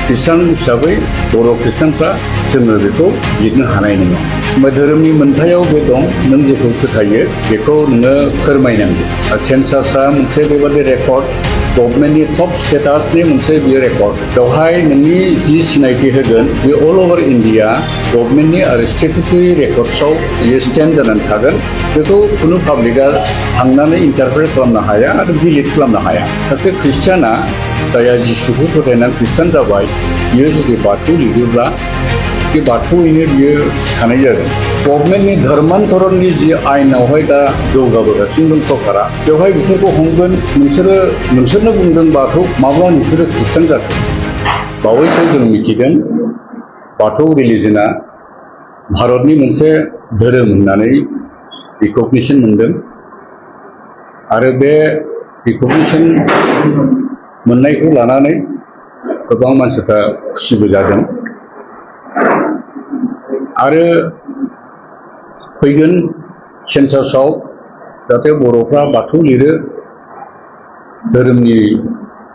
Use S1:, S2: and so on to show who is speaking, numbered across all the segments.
S1: ख्रिस्टान हिसाबै बर' ख्रिस्टानफ्रा जोङो बेखौ लिरनो हानाय नङा। धोरोमनि मोन्थायाव बे दं, नों जेखौ फोथायो बेखौ नोङो फोरमायनांगौ। सेन्सासआ मोनसे बेबादि रेकर्ड, गभर्नमेन्टनि टप स्टेटासनि मोनसे बियो रेकर्ड। बेवहाय नोंनि जि सिनायथि होगोन बे अल अभार इन्डिया गभर्नमेन्टनि आरो स्टेटुटरि रेकर्डसआव बियो स्टेन्ड जानानै थागोन। बेखौ खुनु पाब्लिकआ थांनानै इन्टारप्रेट खालामनो हाया आरो डिलिट खालामनो हाया। सासे ख्रिस्टियाना जायहा जिसुखौ फोथायनानै ख्रिस्टान जाबाय, बियो जुदि बाथौ लिरोब्ला बे बाथौयैनो बियो थानाय जागोन। गभर्नमेन्टनि धर्मान्तरणनि जि आयेनावहाय दा जौगाबोगासिनो दं सरकारा, बेवहाय बिसोरखौ हमगोन, नोंसोरनो बुंदों बाथौ, माब्ला नोंसोरो ख्रिस्टान जाखो? बावैसो जों मिथिदों बाथौ रिलिजना भारतनि मोनसे धोरोम होननानै रिकगनिसन मोनदों आरो बे रिकगनिसन मोननायखौ लानानै गोबां मानसिफ्रा खुसिबो जादों आरो फैगोन सेन्सासआव जाहाथे बर'फ्रा बाथौ लिरो धोरोमनि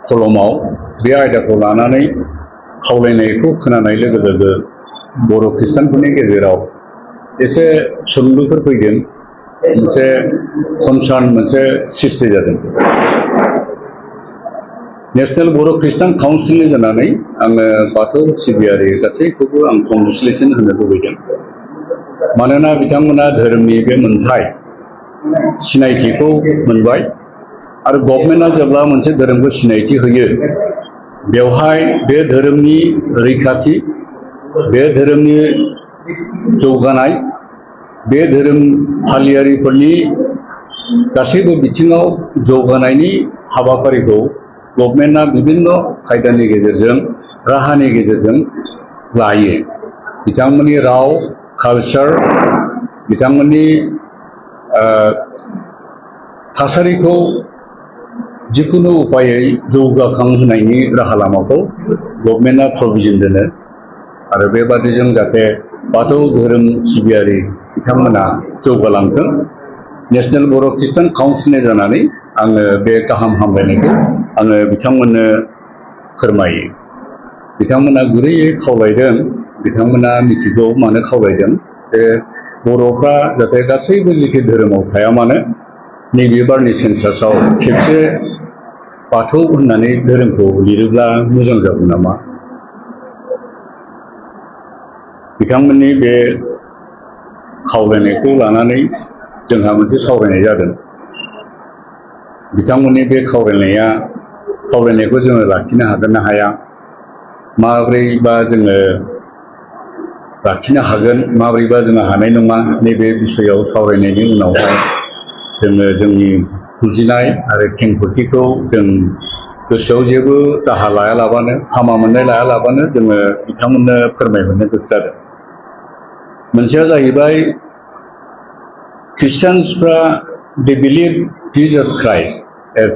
S1: कलमाव, बे आयदाखौ लानानै खावलायनायखौ खोनानाय लोगो लोगो बर' ख्रिस्टानफोरनि गेजेराव एसे सोंलुफोर फैदों, मोनसे कनसार्न मोनसे सृष्टि जादों। नेसनेल बर' ख्रिस्टान काउन्सिलनि जानानै आङो बाथौ सिबियारि गासैखौबो आं कंग्रेचुलेसन होनो लुबैदों। मानोना बिथांमोना धोरोमनि बे मोनथाय सिनायथिखौ मोनबाय आरो गभर्नमेन्टआ जेब्ला मोनसे धोरोमखौ सिनायथि होयो, बेवहाय बे धोरोमनि रैखाथि, बे धोरोमनि जौगानाय, बे धोरोम फालियारिफोरनि गासैबो बिथिङाव जौगानायनि हाबाफारिखौ गभर्नमेन्टआ बिभिन्न खायदानि गेजेरजों, राहानि गेजेरजों लायो। बिथांमोननि राव, कालचार, बिथांमोननि थासारिखौ जिखुनु उपायै जौगाखांहोनायनि राहा लामाखौ गभर्नमेन्टआ प्रभिजन दोनो आरो बेबादिजों जाहाथे बाथौ धोरोम सिबियारि बिथांमोना जौगालांथों। नेसनेल बर' ख्रिस्टान काउन्सिलनि जानानै आङो बे गाहाम हामलायनायखौ आङो बिथांमोननो फोरमायो। बिथांमोना गुरैयै खावलायदों, बिथांमोना मिथिगौ मानो खावलायदों, जे बर'फ्रा जाहाथे गासैबो जिखि धोरोमाव थाया मानो नैबे बारनि सेन्सासआव खेबसे बाथौ होननानै धोरोमखौ लिरोब्ला मोजां जागौ नामा। बिथांमोननि बे खावलायनायखौ लानानै जोंहा मोनसे सावरायनाय जादों। बिथांमोननि बे खावलायनायखौ जोङो लाखिनो हागोन ना हाया, माब्रैबा जोङो लाखिनो हागोन, माब्रैबा जोङो हानाय नङा, नैबे बिसयआव सावरायनायनि उनावहाय जोङो जोंनि बुजिनाय आरो खेंफोरथिखौ जों गोसोआव जेबो दाहा लायालाबानो, हामा मोननाय लायालाबानो जोङो बिथांमोननो फोरमायहरनो गोसो जादों। मोनसेया जाहैबाय ख्रिस्टियानसफ्रा they believe Jesus Christ as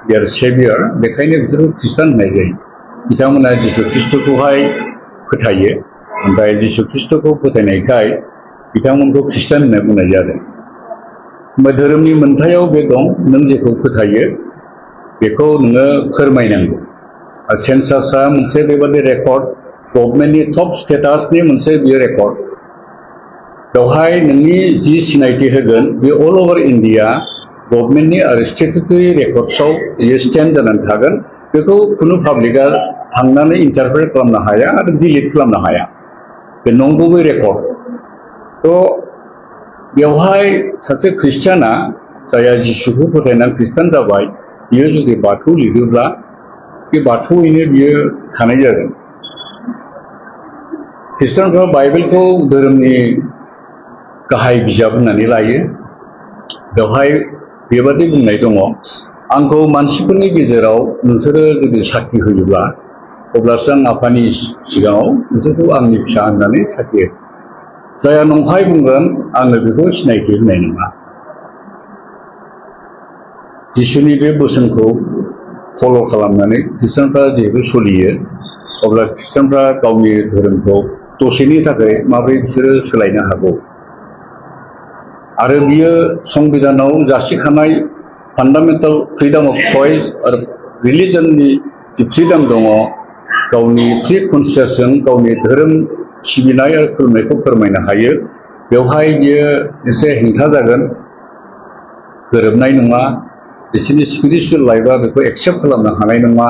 S1: their saviour, बेखायनो बिसोरखौ ख्रिस्टान होननाय जायो। बिथांमोना जिसु ख्रिस्ट'खौहाय फोथायो, ओमफ्राय जिसु ख्रिस्ट'खौ फोथायनायखाय बिथांमोनखौ ख्रिस्टान होनना बुंनाय जादों। ओमफ्राय धोरोमनि मोन्थायाव बे दं, नों जेखौ फोथायो बेखौ नोङो फोरमायनांगौ। आरो सेन्सासआ मोनसे बेबादि रेकर्ड, गभर्नमेन्टनि टप स्टेटासनि मोनसे बियो रेकर्ड। बेवहाय नोंनि जि सिनायथि होगोन बे अल अभार इन्डिया गभर्नमेन्टनि आरो स्टेटुटरि रेकर्डसआव बियो स्टेन्ड जानानै थागोन। बेखौ खुनु पाब्लिकआ थांनानै इन्टारप्रेट खालामनो हाया आरो डिलिट खालामनो हाया। बे नंगुबै रेकर्ड। बेवहाय सासे ख्रिस्टियाना जायहा जिसुखौ फोथायनानै ख्रिस्टान जाबाय, बियो जुदि बाथौ लिरोब्ला बे बाथौयैनो बियो थानाय जागोन। ख्रिस्टानफ्रा बाइबेलखौ धोरोमनि गाहाय बिजाब होननानै लायो। बेवहाय बेबादि बुंनाय दङ, आंखौ मानसिफोरनि गेजेराव नोंसोरो जुदि साखि होयोब्ला अब्लासो आं आफानि सिगाङाव नोंसोरखौ आंनि फिसा होननानै साखि होगोन। जायहा नंखाय बुंगोन आङो बेखौ सिनायथि होनाय नङा। जिसुनि बे बोसोनखौ फल' खालामनानै ख्रिस्टानफ्रा जिहेतु सोलियो, अब्ला ख्रिस्टानफ्रा गावनि धोरोमखौ दसेनि थाखाय माबोरै बिसोरो सोलायनो हागौ। आरो बियो संबिधानाव जासिखानाय फान्डामेन्टेल फ्रिडम अफ चइस आरो रिलिजननि जि फ्रिडम दङ, गावनि थि कनसियासजों गावनि धोरोम सिबिनाय आरो खुलुमनायखौ फोरमायनो हायो बेवहाय बियो एसे हेंथा जागोन गोरोबनाय नङा बिसोरनि स्पिरिचुवेल लाइफआ बेखौ एक्सेप्ट खालामनो हानाय नङा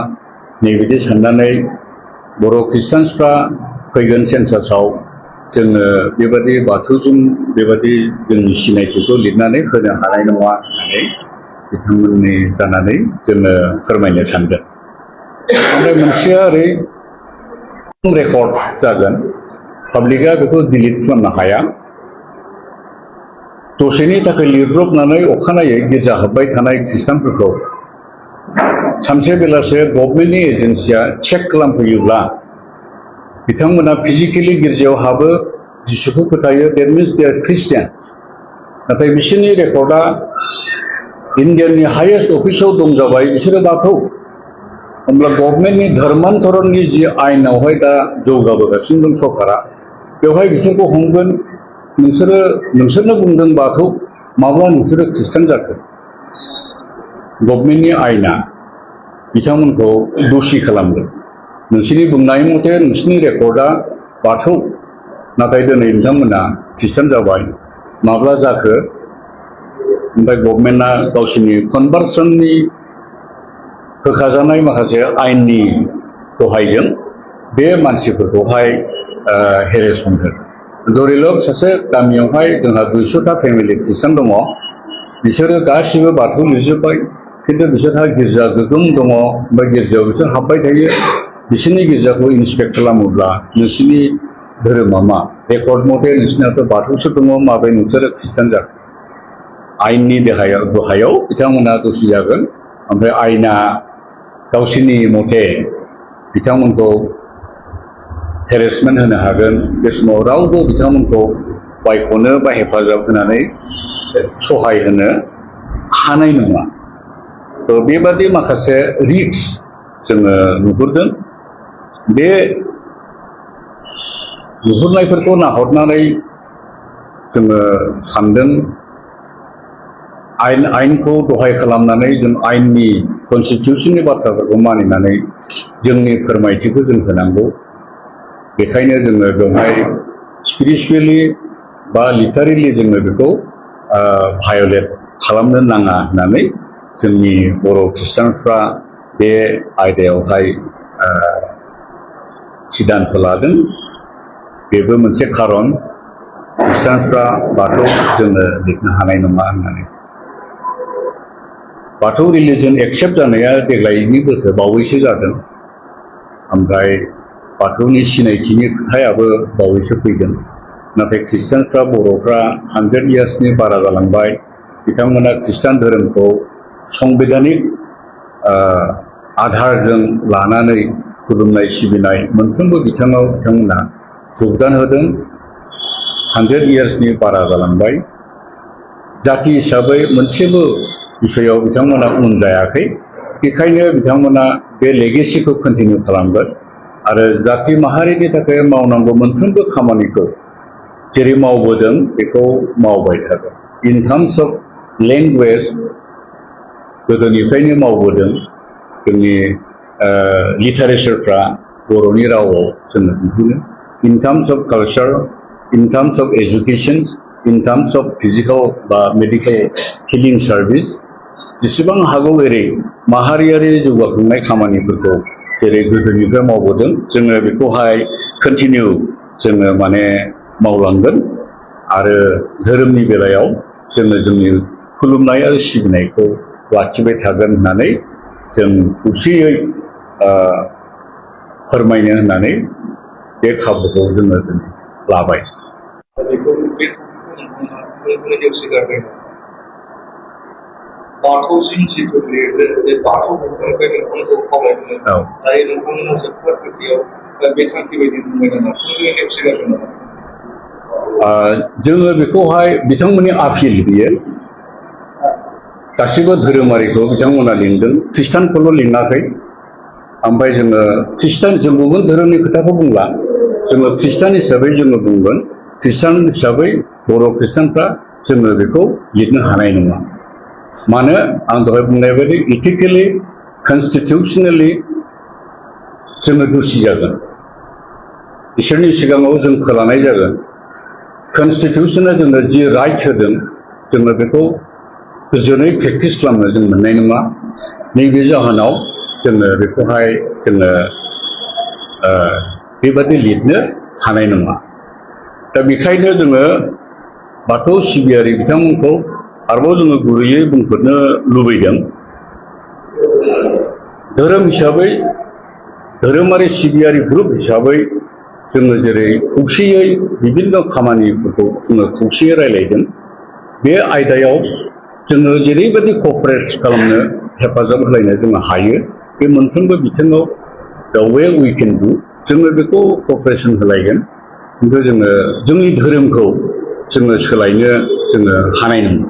S1: नैबिदि साननानै बर' ख्रिस्टानसफ्रा फैगोन सेन्सासाव जोङो बेबादि बाथौजों बेबादि जोंनि सिनायथिखौ लिरनानै होनो हानाय नङा होननानै बिथांमोननि जानानै जोङो फोरमायनो सानदों ओमफ्राय मोनसेया ओरै रेकर्ड जागोन पाब्लिकआ बेखौ डिलिट खालामनो हाया दसेनि थाखाय लिरब्रबनानै अखानायै गिर्जा हाबबाय थानाय ख्रिस्टानफोरखौ सानसे बेलासे गभर्नमेन्टनि एजेन्सिया चेक खालामफैयोब्ला बिथांमोना फिजिकेलि गिर्जायाव हाबो जिसुखौ फोथायो देट मिन्स दे आर ख्रिस्टियान्स नाथाय बिसोरनि रेकर्डआ इन्डियानि हाइएस्ट अफिसाव दं जाबाय बिसोरो बाथौ होमब्ला गभर्नमेन्टनि धर्मान्तरणनि जि आयेनावहाय दा जौगाबोगासिनो दं सरकारा बेवहाय बिसोरखौ हमगोन नोंसोरनो बुंदों बाथौ माब्ला नोंसोरो ख्रिस्टान जाखो गभर्नमेन्टनि आयेना बिथांमोनखौ दोषि खालामदों नोंसोरनि बुंनाय मथे नोंसोरनि रेकर्डआ बाथौ नाथाय दिनै बिथांमोना ख्रिस्टान जाबाय माब्ला जाखो ओमफ्राय गभर्नमेन्टआ गावसोरनि कनभार्सननि होखाजानाय माखासे आयेननि दहायजों बे मानसिफोरखौहाय हेरेसमेन्ट होदों धरिलक सासे गामियावहाय जोंहा 200टा फेमिलि ख्रिस्टान दङ बिसोरो गासिबो बाथौ लिरजोब्बाय खिन्थु बिसोरहा गिर्जा गोगोम दङ ओमफ्राय गिर्जायाव बिसोर हाबबाय थायो बिसोरनि गिर्जाखौ इन्सपेक्ट खालामोब्ला नोंसोरनि धोरोमा मा रेकर्ड मथे नोंसिनाथ' बाथौसो दङ माबोरै नोंसोरो ख्रिस्टान जाखो आयेननि दहायाव बिथांमोना दोषि जागोन ओमफ्राय आयेना गावसोरनि मथे बिथांमोनखौ हेरेसमेन्ट होनो हागोन बे समाव रावबो बिथांमोनखौ बायख'नो बा हेफाजाब होनानै सहाय होनो हानाय नङा बेबादि माखासे रिस्क जोङो नुहुरदों बे नुहुरनायफोरखौ नाहरनानै जोङो सानदों आयेनखौ दहाय खालामनानै जों आयेननि कनस्टिटिउसननि बाथ्राफोरखौ मानिनानै जोंनि फोरमायथिखौ जों होनांगौ बेखायनो जोङो बेवहाय स्पिरिचुवेलि बा लिटारेलि जोङो बेखौ भायलेट खालामनो नाङा होननानै जोंनि बर' ख्रिस्टानफ्रा बे आयदायावहाय सिद्धान्त लादों बेबो मोनसे खारन ख्रिस्टानफ्रा बाथौ जोङो लिरनो हानाय नङा होननानै बाथौ रिलिजन एक्सेप्ट जानाया देग्लायनि बोसोर बावैसो जादों ओमफ्राय बाथौनि सिनायथिनि खोथायाबो बावैसो फैगोन नाथाय ख्रिस्टानफ्रा बर'फ्रा 100 इयार्सनि बारा जालांबाय बिथांमोना ख्रिस्टान धोरोमखौ संबिधानिक आधारजों लानानै खुलुमनाय सिबिनाय मोनफ्रोमबो बिथिङाव बिथांमोना जगदान होदों 100 इयार्सनि बारा जालांबाय जाति हिसाबै मोनसेबो बिषयाव बिथांमोना उन जायाखै बेखायनो बिथांमोना बे लेगेसिखौ कन्टिनिउ खालामगोन आरो जाति माहारिनि थाखाय मावनांगौ मोनफ्रोमबो खामानिखौ जेरै मावबोदों बेखौ मावबाय थागोन इन टार्म्स अफ लेंगुवेज गोदोनिफ्रायनो मावबोदों जोंनि लिटारेचारफ्रा बर'नि रावाव जोङो नुनो in terms of culture in terms of education in terms of physical बा मेडिकेल हिलिं सार्भिस जेसेबां हागौ एरै माहारियारि जौगाखांनाय खामानिफोरखौ जेरै गोदोनिफ्राय मावबोदों जोङो बेखौहाय कन्टिनिउ जोङो माने मावलांगोन आरो धोरोमनि बेलायाव जोङो जोंनि खुलुमनाय आरो सिबिनायखौ लाखिबाय थागोन होननानै जों खौसेयै फोरमायनो होननानै बे खाबुखौ जोङो लाबाय
S2: बाथौसिम जिथु लिरदों जे बाथौ न'खरनिफ्राय नोंथांमोनखौ खावलायदों दायो नोंथांमोना जोबथा खोथायाव बे थांखि बायदि बुंबाय नामा थोंजोङै नेवसिगासिनो
S1: जोङो बेखौहाय बिथांमोननि आपिल बियो गासिबो धोरोमारिखौ बिथांमोना लिंदों ख्रिस्टानखौल' लिङाखै ओमफ्राय जोङो ख्रिस्टान जों गुबुन धोरोमनि खोथाखौ बुंला जोङो ख्रिस्टान हिसाबै जोङो बुंगोन ख्रिस्टान हिसाबै बर' ख्रिस्टानफ्रा जोङो बेखौ लिरनो हानाय नङा मानो आं दहाय बुंनाय बायदि इथिकेलि कनस्टिटिउसनेलि जोङो दुसि जागोन इसोरनि सिगाङाव जों खोलानाय जागोन कनस्टिटिउसना जोंनो जि राइट होदों जोङो बेखौ गोजोनै प्रेक्टिस खालामनो जों मोननाय नङा नैबे जाहोनाव जोङो बेखौहाय जोङो बेबादि लिरनो हानाय नङा दा बेखायनो जोङो बाथौ सिबियारि बिथांमोनखौ आरोबाव जोङो गुरैयै बुंफोरनो लुबैदों धोरोम हिसाबै धोरोमारि सिबियारि ग्रुप हिसाबै जोङो जेरै खौसेयै बिभिन्न खामानिफोरखौ जोङो खौसेयै रायलायदों बे आयदायाव जोङो जेरैबायदि क'पारेट खालामनो हेफाजाब होलायनो जोङो हायो बे मोनफ्रोमबो बिथिङाव दा वे वी केन डु जोङो बेखौ क'पारेसन होलायगोन खिन्थु जोङो जोंनि धोरोमखौ जोङो सोलायनो जोङो हानाय नङा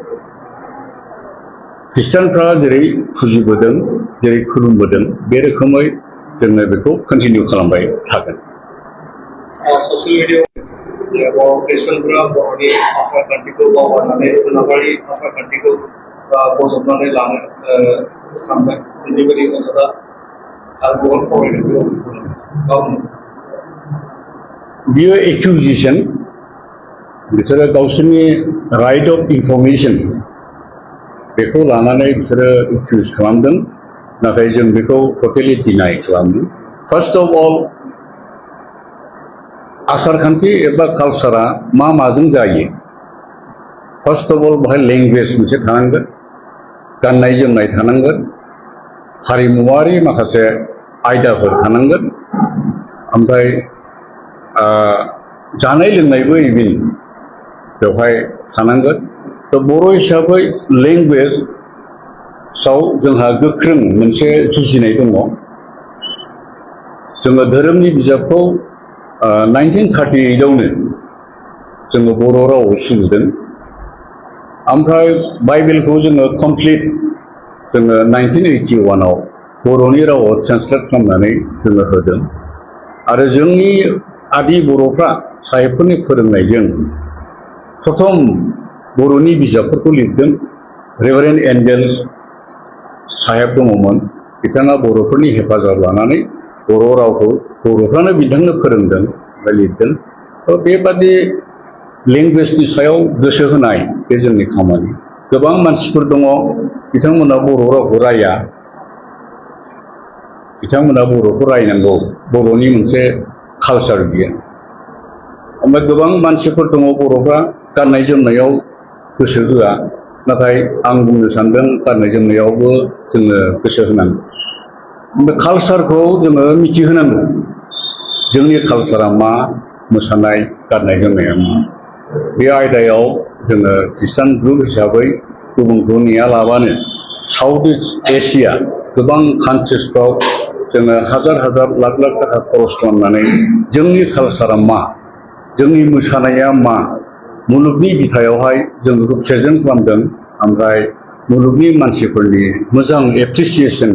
S1: ख्रिस्टानफ्रा जेरै फुजिबोदों जेरै खुलुमबोदों बे रोखोमै जोङो बेखौ कन्टिनिउ खालामबाय थागोन
S2: ससियेल मिडियायाव ख्रिस्टानफोरा बर'नि आसार खान्थिखौ बावगारनानै सोनाबारि आसार खान्थिखौ बजबनानै लानो सानबाय बेबायदि नोंथाङा आरो गोबां सावरायनायखौ गावनो
S1: बियो एक्युजिसन बिसोरो गावसोरनि राइट अफ इनफरमेसन बेखौ लानानै बिसोरो एक्युज खालामदों नाथाय जों बेखौ टटेलि डिनाय खालामदों फार्स्ट अफ अल आसारखान्थि एबा कालसारा माजों जायो फार्स्ट अफ अल बेहाय लेंगुवेज मोनसे थानांगोन गाननाय जोमनाय थानांगोन हारिमुवारि माखासे आयदाफोर थानांगोन ओमफ्राय जानाय लोंनायबो इभिन बेवहाय थानांगोन थ' बर' हिसाबै लेंगुवेजआव जोंहा गोख्रों मोनसे जुजिनाय दङ जोङो धोरोमनि बिजाबखौ 1938आवनो जोङो बर' रावआव सुजुदों ओमफ्राय बाइबेलखौ जोङो कमप्लिट जोङो 1981आव बर'नि रावआव ट्रेन्सलेट खालामनानै जोङो होदों आरो जोंनि आदि बर'फ्रा साहेबफोरनि फोरोंनायजों प्रथम बर'नि बिजाबफोरखौ लिरदों रेभारेन्ड एन्डेल्स साहेब दङमोन बिथाङा बर'फोरनि हेफाजाब लानानै बर' रावखौ बर'फ्रानो बिथांनो फोरोंदों बा लिरदों थ' बेबादि लेंगुवेजनि सायाव गोसो होनाय बे जोंनि खामानि गोबां मानसिफोर दङ बिथांमोना बर' रावखौ राया बिथांमोना बर'खौ रायनांगौ बर'नि मोनसे कालसार बियो ओमफ्राय गोबां मानसिफोर दङ बर'फ्रा गाननाय जोमनायाव गोसो होआ नाथाय आं बुंनो सानदों गाननाय जोमनायावबो जोङो गोसो होनांगौ ओमफ्राय कालसारखौ जोङो मिथिहोनांगौ जोंनि कालसारा मा मोसानाय गाननाय जोमनाया मा बे आयदायाव जोङो ख्रिस्टान ग्रुप हिसाबै गुबुनखौ नेयालाबानो साउथ इस्ट एसिया गोबां कान्ट्रिसफ्राव जोङो हाजार हाजार लाख लाख थाखा खरस खालामनानै जोंनि कालसारा मा जोंनि मोसानाया मा मुलुगनि बिथायावहाय जों बेखौ प्रेजेन्ट खालामदों ओमफ्राय मुलुगनि मानसिफोरनि मोजां एप्रिसिएसन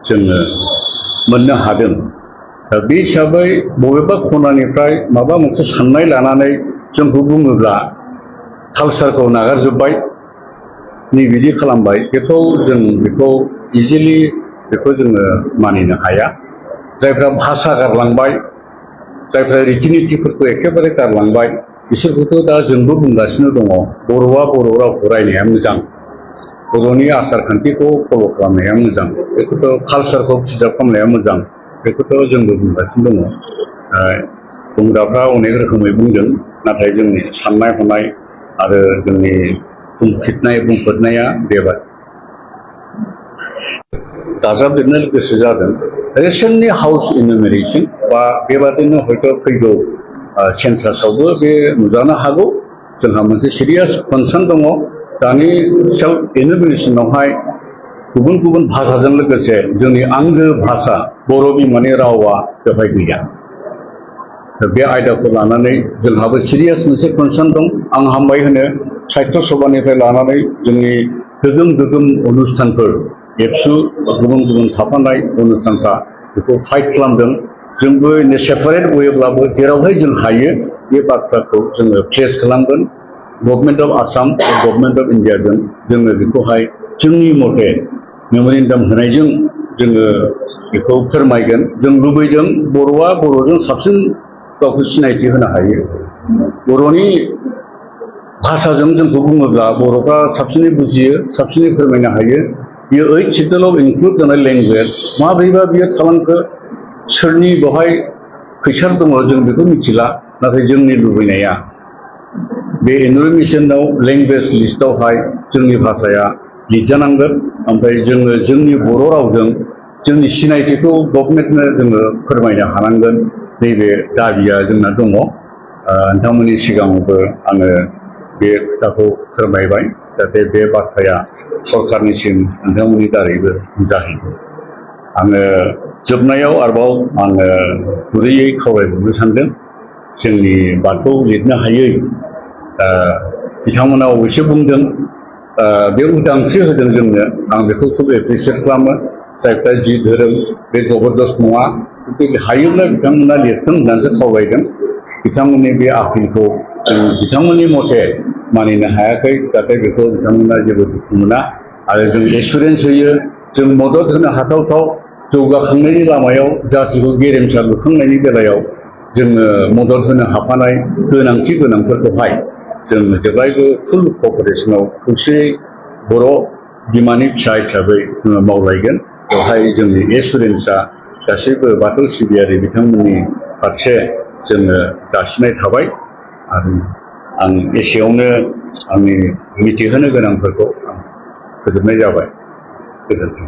S1: जोङो मोननो हादों दा बे हिसाबै बबेबा खनानिफ्राय माबा मोनसे साननाय लानानै जोंखौ बुङोब्ला कालसारखौ नागारजोब्बाय नैबिदि खालामबाय बेखौ जों बेखौ इजिलि बेखौ जोङो मानिनो हाया जायफ्रा भाषा गारलांबाय जायफ्रा रितिनितिफोरखौ एखेबारे गारलांबाय बिसोरखौथ' दा जोंबो बुंगासिनो दङ बर'आ बर' रावखौ रायनाया मोजां बर'नि आसार खान्थिखौ फल' खालामनाया मोजां बेखौथ' कालसारखौ प्रिजार्भ खालामनाया मोजां बेखौथ' जोंबो बुंगासिनो दङ बुंग्राफ्रा अनेक रोखोमै बुंदों नाथाय जोंनि साननाय हनाय आरो जोंनि बुंफोरनाया बेबादि दाजाबदेरनो गोसो जादों रिसेन्टलि हाउस इनुमेरेसन बा बेबादिनो हयथ' फैगौ सेन्सासावबो बे नुजानो हागौ जोंहा मोनसे सिरियास कनसार्न दङ दानि सेल्फ इनुमेरेसनावहाय गुबुन गुबुन भाषाजों लोगोसे जोंनि आंगो भाषा बर' बिमानि रावा बेवहाय गैया बे आयदाखौ लानानै जोंहाबो सिरियास मोनसे कनसार्न दं आं हामबाय होनो साहित्य सभानिफ्राय लानानै जोंनि गोगोम गोगोम अनुष्ठानफोर एबसु गुबुन गुबुन थाफानाय अनुष्ठानफ्रा बेखौ फाइट खालामदों जोंबो इन सेपारेट वेब्लाबो जेरावहाय जों हायो बे बाथ्राखौ जोङो फेस खालामगोन government of Assam government of इन्डियाजों जोङो बेखौहाय जोंनि मथे मेम'रेन्डाम होनायजों जोङो बेखौ फोरमायगोन जों लुबैदों बर'आ बर'जों साबसिन गावखौ सिनायथि होनो हायो बर'नि भाषाजों जोंखौ बुङोब्ला बर'फ्रा साबसिनै बुजियो साबसिनै फोरमायनो हायो बियो 8 शिड्यूलाव इनक्लुड जानाय लेंगुवेज माब्रैबा बियो थालांखो सोरनि बेवहाय खैसार दङ जों बेखौ मिथिला नाथाय जोंनि लुबैनाया बे एनुमेरेसनाव लेंगुवेज लिस्टआवहाय जोंनि भाषाया लिरजानांगोन ओमफ्राय जोङो जोंनि बर' रावजों जोंनि सिनायथिखौ गभर्नमेन्टनो जोङो फोरमायनो हानांगोन नैबे दाबिया जोंना दङ नोंथांमोननि सिगाङावबो आङो बे खोथाखौ फोरमायबाय जाहाथे बे बाथ्राया सरकारनिसिम नोंथांमोननि दारैबो जाहैयो आङो जोबनायाव आरोबाव आङो गुरैयै खावलायबावनो सानदों जोंनि बाथौ लिरनो हायै बिथांमोना अबयसे बुंदों बे उदांस्रि होदों जोंनो आं बेखौ खुब एप्रिसियेट खालामो जायफ्रा जि धोरोम बे जबरदस्त नङा खिन्थु हायोब्ला बिथांमोना लिरथों होननानैसो खावलायदों बिथांमोननि बे आपिलखौ जों बिथांमोननि मथे मानिनो हायाखै जाहाथे बेखौ बिथांमोना जेबो दुखु मोना आरो जों एसुरेन्स होयो जों मदद होनो हाथावथाव जौगाखांनायनि लामायाव जातिखौ गेरेमसा लुखांनायनि बेलायाव जोङो मदद होनो हाफानाय गोनांथि गोनांफोरखौहाय जों जेब्लायबो फुल क'पारेसनाव खौसेयै बर' बिमानि फिसा हिसाबै जोङो मावलायगोन बेवहाय जोंनि एसुरेन्सआ गासैबो बाथौ सिबियारि बिथांमोननि फारसे जोङो जासिनाय थाबाय आरो आं एसेयावनो आंनि मिथिहोनो गोनांफोरखौ आं फोजोबनाय जाबाय गोजोन्थों